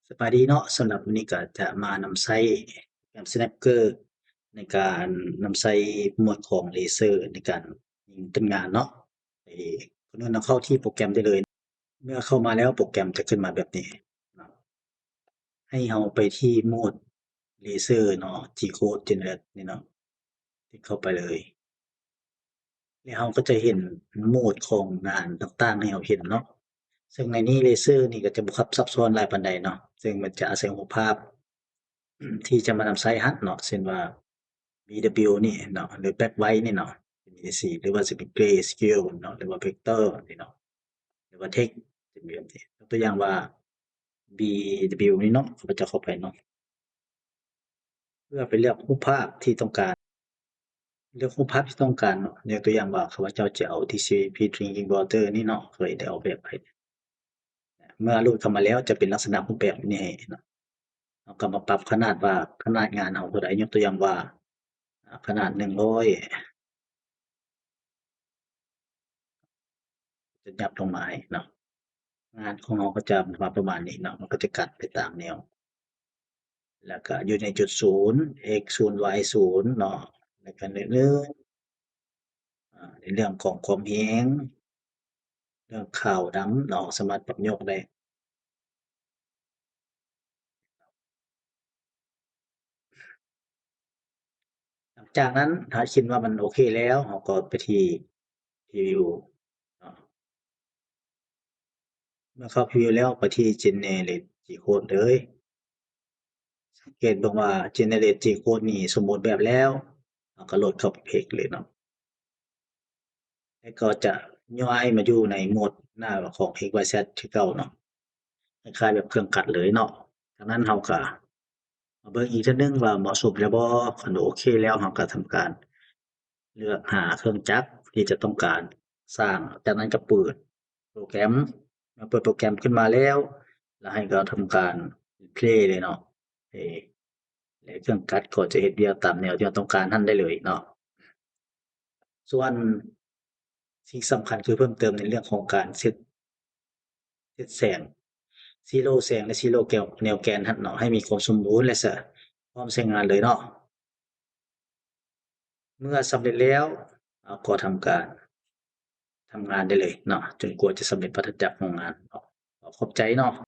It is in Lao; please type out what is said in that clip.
ສະບາຍດີເນາະ, ສຳລັບມື້ນີ້ກໍຈະມານຳໃຊ້ໂປຣແກຣມ Snapcase ໃນການນຳໃຊ້ໂໝດຂອງເລເຊີໃນການຍິງຕົ້ນງານເນາະ. ໄປ ກ່ອນອື່ນເຮົາເຂົ້າທີ່ໂປຣແກຣມໄດ້ເລີຍ. ເມື່ອເຂົ້າມາແລ້ວໂປຣແກຣມຈະຂຶ້ນມາແບບນີ້ເນາະ. ໃຫ້ເຮົາໄປທີ່ໂໝດເລເຊີເນາະ, G-Code Generate ນີ້ເນາະ, ຕິກເຂົ້າໄປເລີຍ. ແລ້ວເຮົາກໍຈະເຫັນໂໝດຂອງງານຕ່າງໆໃຫ້ເຮົາເຫັນເນາະ. ເຊິ່ງໃນນີ້ເລເຊີນີ້ກໍຈະບໍ່ຄັບຊັບຊ້ອນຫຼາຍປານໃດເນາະ, ເຊິ່ງມັນຈະອາໄສຮູບພາບທີ່ຈະມານຳໃຊ້ຫັ້ນເນາະ, ເຊັ່ນວ່າ B W ນີ້ເນາະ ຫຼື Black White ນີ້ເນາະ, ຈະມີສີ່ ຫຼືວ່າຈະເປັນ Grayscale ເນາະ ຫຼືວ່າ Vector ນີ້ເນາະ ຫຼືວ່າ Text ຈະມີແບບນີ້. ຍົກຕົວຢ່າງວ່າ B W ນີ້ເນາະ, ຂ້າພະເຈົ້າເຂົ້າໄປເນາະ ເພື່ອໄປເລືອກຮູບພາບທີ່ຕ້ອງການ, ເລືອກຮູບພາບທີ່ຕ້ອງການເນາະ. ຍົກຕົວຢ່າງວ່າ ຂ້າພະເຈົ້າຈະເອົາ T C P Drinking Water ນີ້ເນາະ, ເຄີຍໄດ້ອອກແບບໃຫ້. ເມື່ອໂຫຼດເຂົ້າມາແລ້ວຈະເປັນລັກສະນະຮູບແບບນີ້ໃຫ້ເນາະ. ເຮົາກໍມາປັບຂະໜາດວ່າຂະໜາດງານເຮົາເທົ່າໃດ, ຍົກຕົວຢ່າງວ່າ ອາ ຂະໜາດໜຶ່ງຮ້ອຍ ຈະຫຍັບລົງມາໃຫ້ເນາະ. ງານຂອງເຮົາກໍຈະມາປະມານນີ້ເນາະ, ມັນກໍຈະກັດໄປຕາມແນວ ແລ້ວກໍຢູ່ໃນຈຸດສູນ x ສູນ y ສູນເນາະ, ແລ້ວກໍໜຶ່ງ ອາ ໃນເລື່ອງຂອງຄວາມແຮງ ເລື່ອງຂາວດຳເນາະ ສາມາດປັບຍົກໄດ້. ຫຼັງຈາກນັ້ນ ຖ້າຄິດວ່າມັນໂອເຄແລ້ວ ເຮົາກໍໄປທີ່ Preview ເນາະ. ເມື່ອເຂົ້າ Preview ແລ້ວ ໄປທີ່ Generate G-Code ເລີຍ. ສັງເກດເບິ່ງວ່າ Generate G-Code ນີ້ສົມບູນແບບແລ້ວ, ເຮົາກໍໂຫຼດເຂົ້າເພຈເລີຍເນາະ. ແລ້ວກໍຈະຍ້າຍມາຢູ່ໃນໂໝດໜ້າຂອງ X Y Z ຄືເກົ່າເນາະ, ຄ້າຍໆແບບເຄື່ອງກັດເລີຍເນາະ. ດັ່ງນັ້ນເຮົາກໍມາເບິ່ງອີກເທື່ອໜຶ່ງວ່າເໝາະສົມແລ້ວບໍ່. ຄັນໂອເຄແລ້ວ ເຮົາກໍທຳການເລືອກຫາເຄື່ອງຈັກທີ່ຈະຕ້ອງການສ້າງ, ຈາກນັ້ນກໍເປີດໂປຣແກຣມ. ເມື່ອເປີດໂປຣແກຣມຂຶ້ນມາແລ້ວ ແລ້ວໃຫ້ກໍທຳການ Play ເລີຍເນາະ. ເອີ ແລະ ເຄື່ອງກັດກໍຈະເຮັດວຽກຕາມແນວທີ່ເຮົາຕ້ອງການຫັ້ນໄດ້ເລີຍເນາະ. ສ່ວນສິ່ງສຳຄັນຄືເພີ່ມເຕີມໃນເລື່ອງຂອງການເຊັດ ເຊັດແສງ Zero ແສງ ແລະ Zero ແນວແກນຫັ້ນເນາະ ໃຫ້ມີຄວາມສົມບູນ ແລະ ສະ ພ້ອມໃຊ້ງານເລີຍເນາະ. ເມື່ອສຳເລັດແລ້ວ ເຮົາກໍທຳການ ທຳງານໄດ້ເລີຍເນາະ ຈົນກວ່າຈະສຳເລັດວັດທະຈັກຂອງງານເນາະ. ຂໍຂອບໃຈເນາະ.